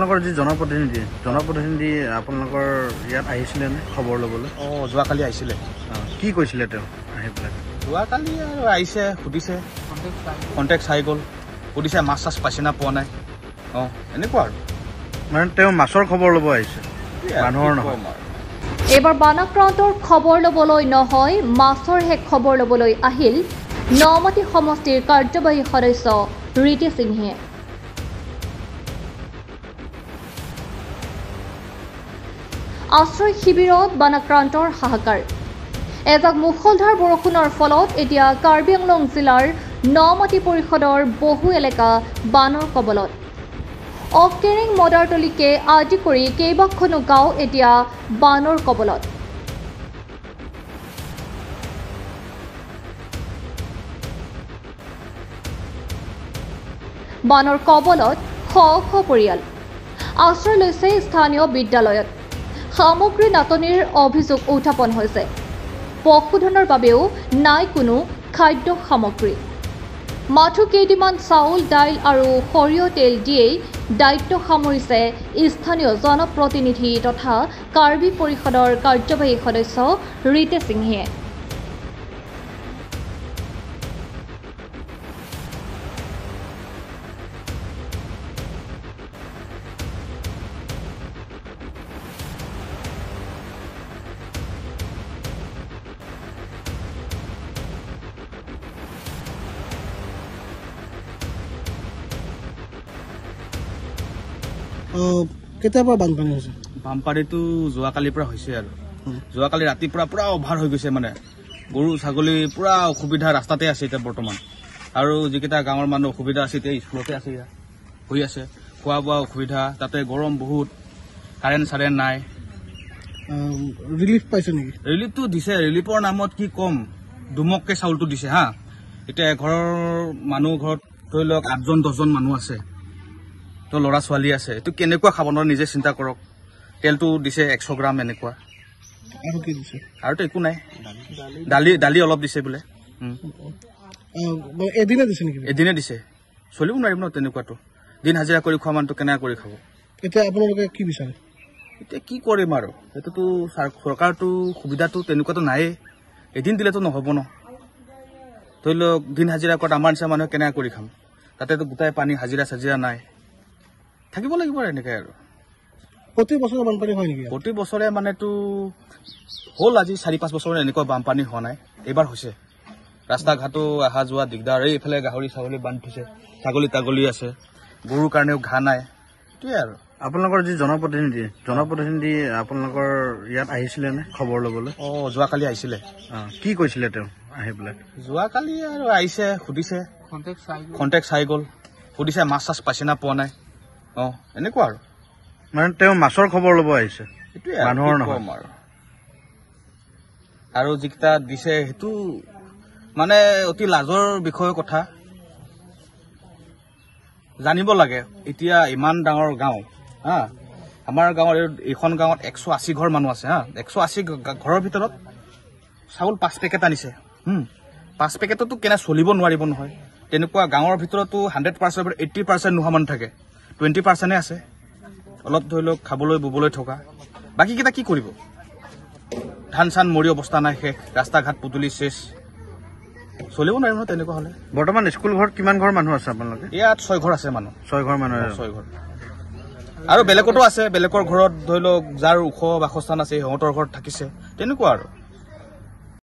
আপোনালোকৰ যি জনপ্ৰতিনিধি আপোনালোকৰ ইয়াত আহিছিলে নে খবৰ ল'বলৈ? অঁ, যোৱাকালি আহিছিলে। কি কৈছিলে তেওঁ আহি পেলাই? যোৱাকালি আৰু আহিছে, সুধিছে, কণ্টেক্ট চাই গ'ল, সুধিছে মাছ চাছ পাইছে না পোৱা নাই। অঁ, এনেকুৱা আৰু। মানে তেওঁ মাছৰ খবৰ ল'ব আহিছে, মানুহৰ নহয়। এইবাৰ বানাক্ৰান্তৰ খবৰ ল'বলৈ নহয়, মাছৰহে খবৰ ল'বলৈ আহিল নমাটি সমষ্টিৰ কাৰ্যবাহী সদস্য ৰীতি সিংহে। আশ্ৰয় শিবিৰত বানাক্ৰান্তৰ হাহাকাৰ। এজাক মুষলধাৰ বৰষুণৰ ফলত এতিয়া কাৰ্বি আংলং জিলাৰ নমাটি পৰিষদৰ বহু এলেকা বানৰ কবলত। অফকেৰিং মদাৰতলিকে আদি কৰি কেইবাখনো গাঁও এতিয়া বানৰ কবলত। বানৰ কবলত শ শ পৰিয়াল আশ্ৰয় লৈছে স্থানীয় বিদ্যালয়ত। সামগ্ৰী নাটনিৰ অভিযোগ উত্থাপন হৈছে। পশুধনৰ বাবেও নাই কোনো খাদ্য সামগ্ৰী। মাথো কেইটিমান চাউল, দাইল আৰু সৰিয়হ তেল দিয়েই দায়িত্ব সামৰিছে স্থানীয় জনপ্ৰতিনিধি তথা কাৰ্বি পৰিষদৰ কাৰ্যবাহী সদস্য ৰীতে সিংহে। কেতিয়াৰ পৰা বানপানী হৈছে? বানপানীটো যোৱাকালিৰ পৰা হৈছে আৰু। যোৱাকালি ৰাতিপুৱা পূৰা অভাৰ হৈ গৈছে, মানে গৰু ছাগলী পূৰা অসুবিধা, ৰাস্তাতে আছে এতিয়া বৰ্তমান। আৰু যিকেইটা গাঁৱৰ মানুহ অসুবিধা আছে এতিয়া স্কুলতে আছে, ইয়াত হৈ আছে। খোৱা বোৱা অসুবিধা, তাতে গৰম বহুত, কাৰেণ্ট চাৰেণ্ট নাই। ৰিলিফ পাইছে নেকি? ৰিলিফটো দিছে, ৰিলিফৰ নামত কি ক'ম, দুমককে চাউলটো দিছে। হা, এতিয়া এঘৰৰ মানুহ ঘৰত ধৰি লওক 8জন 10জন মানুহ আছে, তো ল'ৰা ছোৱালী আছে, এইটো কেনেকুৱা খাব নোৱাৰে নিজে চিন্তা কৰক। তেলটো দিছে 100 গ্ৰাম এনেকুৱা। আৰু কি দিছে? আৰুতো একো নাই। দালি অলপ দিছে বোলে। এদিনে দিছে নেকি? এদিনে দিছে। চলিব নোৱাৰিব ন তেনেকুৱাটো। দিন হাজিৰা কৰি খোৱা মানুহটো কেনেকৈ কৰি খাব? এতিয়া আপোনালোকে কি বিচাৰে? এতিয়া কি কৰিম আৰু, সেইটোতো চৰকাৰটো সুবিধাটো তেনেকুৱাটো নায়েই। এদিন দিলেতো নহ'ব ন। ধৰি লওক দিন হাজিৰা কৰাত আমাৰ নিচিনা মানুহে কেনেকৈ কৰি খাম? তাতেতো গোটাই পানী, হাজিৰা চাজিৰা নাই, থাকিব লাগিব আৰু এনেকৈ আৰু। প্ৰতি বছৰে বানপানী হয় নেকি? প্ৰতি বছৰে মানেতো হ'ল আজি 4-5 বছৰ এনেকুৱা বানপানী হোৱা নাই, এইবাৰ হৈছে। ৰাস্তা ঘাটো অহা যোৱা দিগদাৰ। এইফালে গাহৰি ছাগলী বান্ধি থৈছে, ছাগলী তাগলী আছে, গৰুৰ কাৰণেও ঘাঁহ নাই, সেইটোৱে আৰু। আপোনালোকৰ যি জনপ্ৰতিনিধি আপোনালোকৰ ইয়াত আহিছিলে নে খবৰ ল'বলৈ? অঁ, যোৱাকালি আহিছিলে। কি কৈছিলে তেওঁ আহি পেলাই? যোৱাকালি আৰু আহিছে, সুধিছে, কণ্টেক্ট চাই গ'ল, সুধিছে মাছ চাছ পাইছে না পোৱা নাই। অঁ, এনেকুৱা আৰু। মানে তেওঁ মাছৰ খবৰ ল'ব আহিছে, মানুহৰ নহয়। আৰু আৰু যিকেইটা দিছে সেইটো মানে অতি লাজৰ বিষয়ৰ কথা, জানিব লাগে। এতিয়া ইমান ডাঙৰ গাঁও, হা, আমাৰ গাঁৱৰ এইখন গাঁৱত 180 ঘৰ মানুহ আছে। হা, 180 ঘৰৰ ভিতৰত চাউল 5 পেকেট আনিছে। 5 পেকেটতো কেনে চলিব নোৱাৰিব নহয়। তেনেকুৱা গাঁৱৰ ভিতৰতো 100% 80% নোহোৱা মানুহ থাকে, 20% আছে অলপ ধৰি লওক খাবলৈ ববলৈ থকা। বাকীকেইটা কি কৰিব? ধান চান মৰি অৱস্থা নাই, শেষ, ৰাস্তা ঘাট পুতুলি শেষ, চলিব নোৱাৰিব নহয় তেনেকুৱা হ'লে। বৰ্তমান স্কুল ঘৰত কিমান ঘৰ মানুহ আছে আপোনালোকে? ইয়াত 6 ঘৰ আছে মানুহ। 6 ঘৰ মানুহ? 6 ঘৰ। আৰু বেলেগতো আছে, বেলেগৰ ঘৰত ধৰি লওক যাৰ ওখ বাসস্থান আছে সিহঁতৰ ঘৰত থাকিছে, তেনেকুৱা আৰু।